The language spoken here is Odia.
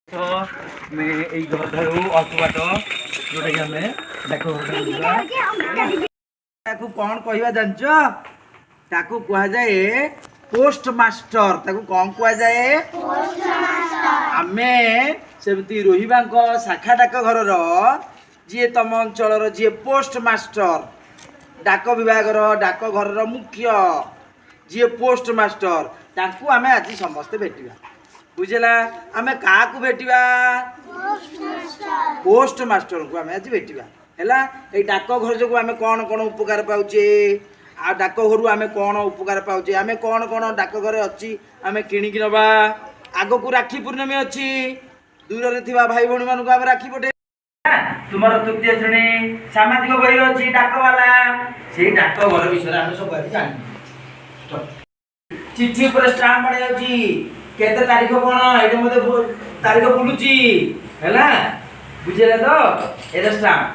ତ ଆମେ ଏଇ ଘରଠାରୁ ଅଳ୍ପ ବାଟ, ଯୋଉଟାକି ଆମେ ଡାକଘରଠାରୁ ଯିବା। ତାକୁ କ'ଣ କହିବା ଜାଣିଛ? ତାକୁ କୁହାଯାଏ ପୋଷ୍ଟ ମାଷ୍ଟର। ତାକୁ କ'ଣ କୁହାଯାଏ? ଆମେ ସେମିତି ରୋହିବାଙ୍କ ଶାଖା ଡାକଘରର ଯିଏ, ତମ ଅଞ୍ଚଳର ଯିଏ ପୋଷ୍ଟ ମାଷ୍ଟର, ଡାକ ବିଭାଗର ଡାକଘରର ମୁଖ୍ୟ ଯିଏ ପୋଷ୍ଟ ମାଷ୍ଟର, ତାଙ୍କୁ ଆମେ ଆଜି ସମସ୍ତେ ଭେଟିବା। ବୁଝିଲା? ଆମେ କାହାକୁ ଭେଟିବା? ପୋଷ୍ଟ ମାଷ୍ଟରଙ୍କୁ ଆମେ ଆଜି ଭେଟିବା। ହେଲା? ଏଇ ଡାକଘର ଯୋଗୁଁ ଆମେ କ'ଣ କ'ଣ ଉପକାର ପାଉଛେ, ଆଉ ଡାକଘରୁ ଆମେ କ'ଣ ଉପକାର ପାଉଛେ, ଆମେ କ'ଣ କ'ଣ ଡାକଘରେ ଅଛି, ଆମେ କିଣିକି ନେବା। ଆଗକୁ ରାକ୍ଷୀ ପୂର୍ଣ୍ଣମୀ ଅଛି, ଦୂରରେ ଥିବା ଭାଇ ଭଉଣୀମାନଙ୍କୁ ଆମେ ରାକ୍ଷୀ ପଠେଇବା। ତୁମର ତୃତୀୟ ଶ୍ରେଣୀ ସାମାଜିକ ବହି ଅଛି ଡାକବାଲା। ସେଇ ଡାକଘର ବିଷୟରେ ଆମେ ସବୁ ଆଜି ଜାଣିବା। ଚିଠି ଉପରେ ଷ୍ଟାମ୍ପ ପଡ଼ିଯାଉଛି, କେତେ ତାରିଖ କ'ଣ, ଏଇଟା ମୋତେ ତାରିଖ ବୁଲୁଛି। ହେଲା? ବୁଝିଲେ ତ? ଏଇଟା ଷ୍ଟାମ୍ପ।